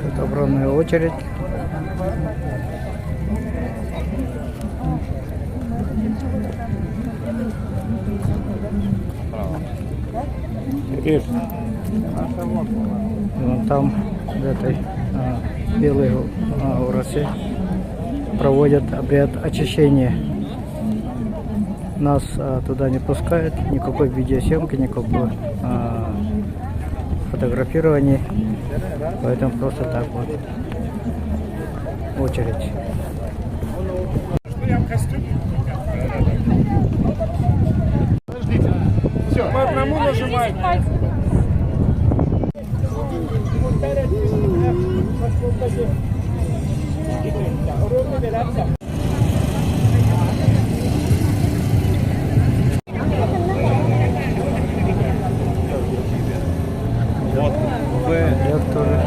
Тут огромная очередь. И вон там, в этой белой урасе, проводят обряд очищения. Нас туда не пускают, никакой видеосъемки, никакого фотографирования. Поэтому просто так вот очередь. Все, по одному нажимаем. Я тоже.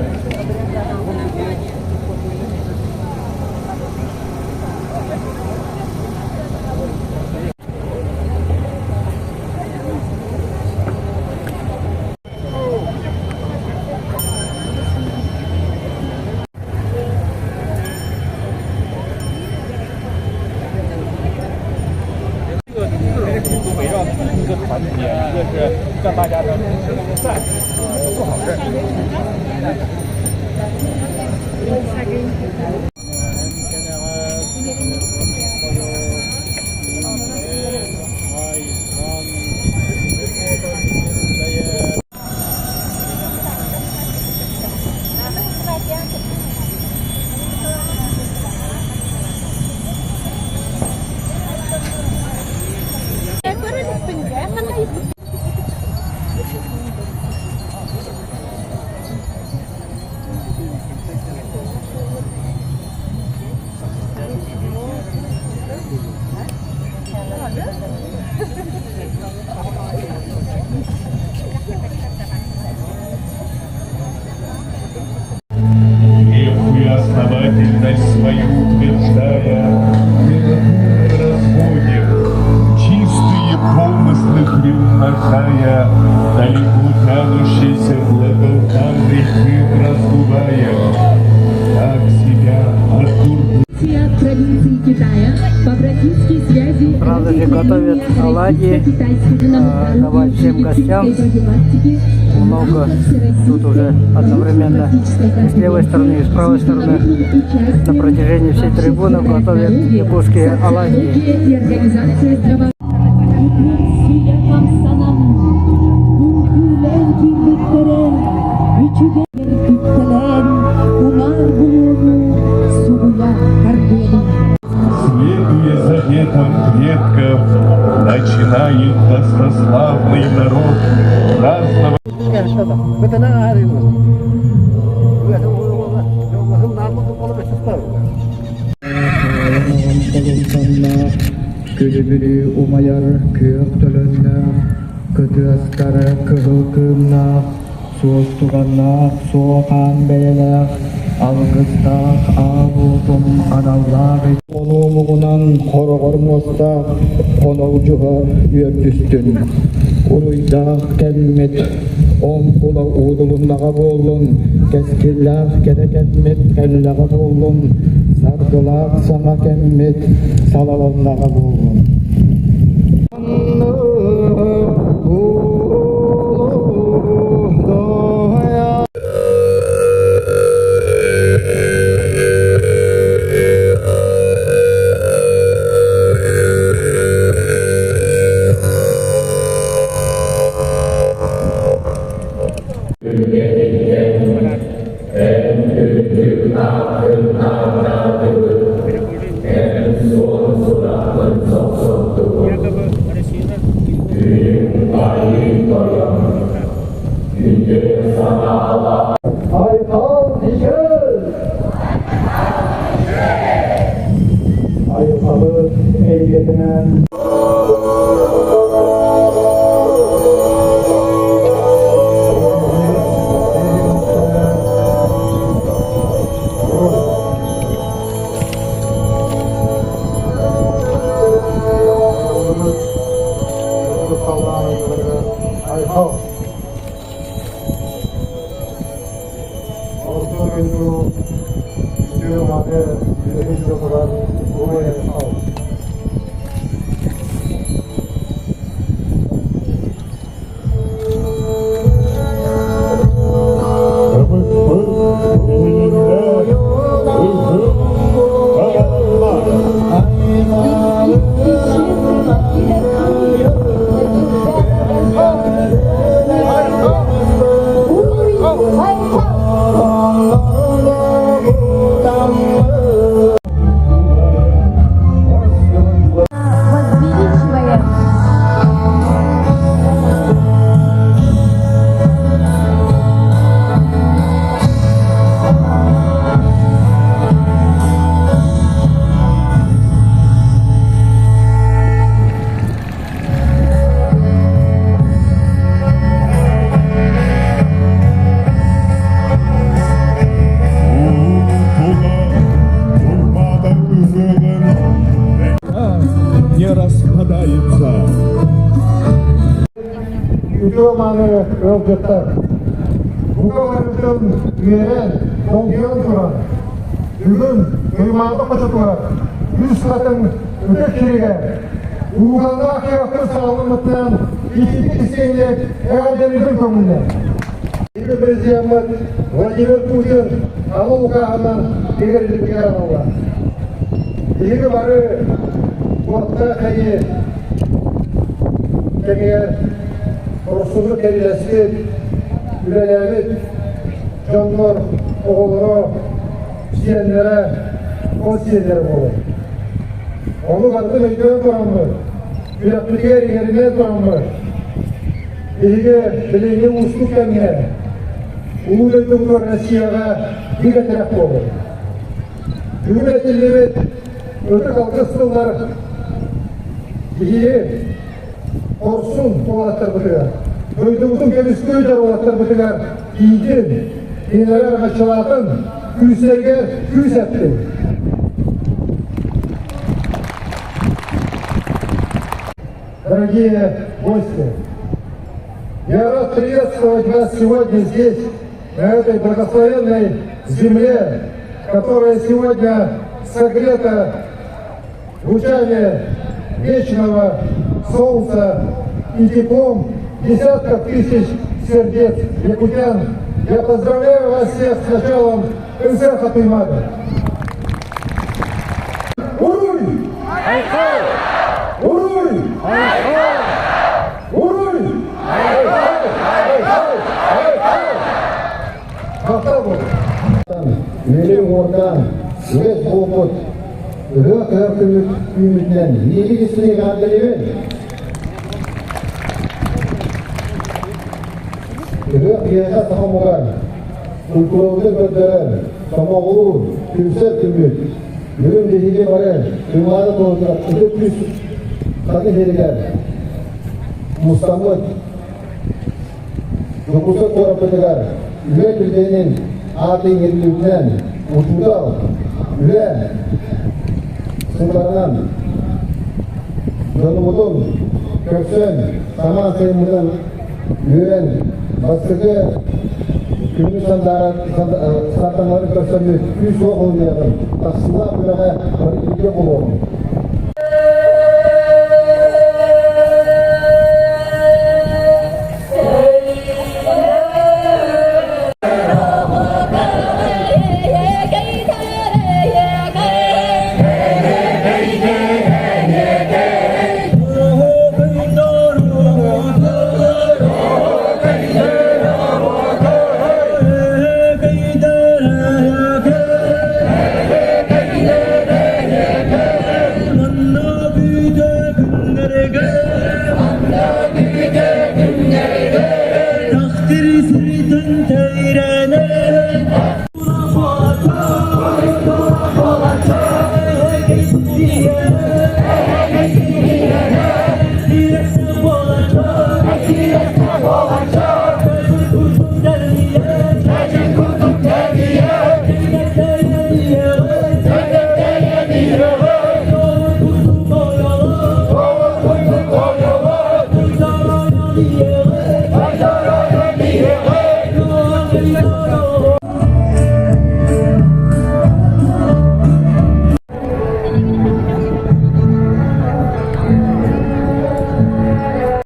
围绕一个团结，一个是让大家的散，做好事。Крепкую основательность свою утверждая, разводим, чистые помыслы приумножая, далеко тянущийся благоуханный дым раздувая, так себя от дурных провинции Китая по братинской связи Сразу же готовят оладьи, давать всем гостям. Много тут уже одновременно и с левой стороны, и с правой стороны на протяжении всей трибуны готовят якутские оладьи. Следуя заветам предков, начинает достославный народ праздновать. Күлүбүрүү умайар күөх төлөннөөх, кытыастары кыһыл кыымнаах, суостуганнаах суохаан бэйэлээх, алгыстаах аабуутун аналлаах Онуомугунан хороҕор муостаах хонолдьуһа үөрдүстүн, уруйдаах кэммит оҥкула уудулуннаҕа буоллун, кэскиллээх кэрэ кэммит кэллэҕэ буоллун, саргылаах саҥа кэммит салалыннаҕа буоллун. Айхал дьиэл! Айхалы эйгэтинэн Орто дойду үтүө-мааны үлэһит дьонугар уруй-айхал! Возвеличивая Не распадается. Үтүө-мааны ыалдьыттар! Бука барытын үөрэн, долгуйан туран, бүгүн Туймаада хочотугар үс хатыҥ ытык сиригэр Ууганнаах кыахпыт саҕаламмытынан ититик истиҥник эҕэрдэлиирбин көҥүллээн. Биһиги президеммит Владимир Путин анал укааһынан бигэргэтигэр аналлаах. Биһиги бары уоттаах сэрии кэмигэр хорсуннук кэрилэспит, үлэлээбит дьоннор оҕолоро, сиэннэрэ, хос сиэннэрэ буолар. Ону барытын өйдөөн тураммыт, үрэхпитигэр иҥэринэн тураммыт, биһиги билиҥҥи уустук кэмҥэ Улуу дойдубутугар Россияҕа бигэ тирэх буолар. Бүгүн этиллибит ытык алгыс тыллар биһиги хорсун уолаттарбытыгар, дойдубутун көмүскүү дьоруолаттарбытыгар тиийдин, кинилэри араҥаччылаатын, күүстэригэр күүс эптин. Дорогие гости, я рад приветствовать вас сегодня здесь, на этой благословенной земле, которая сегодня согрета лучами вечного солнца и теплом десятков тысяч сердец якутян. Я поздравляю вас всех с началом Ыһыаха Туймаада. Уруй! Уруй! Уруй! Махтал буолун! Үөрүү уордаан, үгэс буолбут ыһыах ыһар күммүт үүммүтүнэн миигин истиҥ эҕэрдэлиибин! Ыһыах киһиэхэ саха омугар культурабытын көрдөрөр, сомоҕолуур, түмсэр күммүт. Бүгүн биһиги бары Туймаада туһутугар ытык күүс хаты сиригэр мустаммыт Дьокуускай куораппытыгар үлэ түргэнин ааты иҥэриллибитинэн учуутал, үлэ сылларынан дьонубутун көрсөн, самаан сайыммытын үөрэн, бастакы күммүт сардаҥаларын көрсөммүт күүс-уох ылыныаҕын, тахсыылаах үлэҕэ бары бииргэ буолуоҕуҥ. Takdir sirden teyre.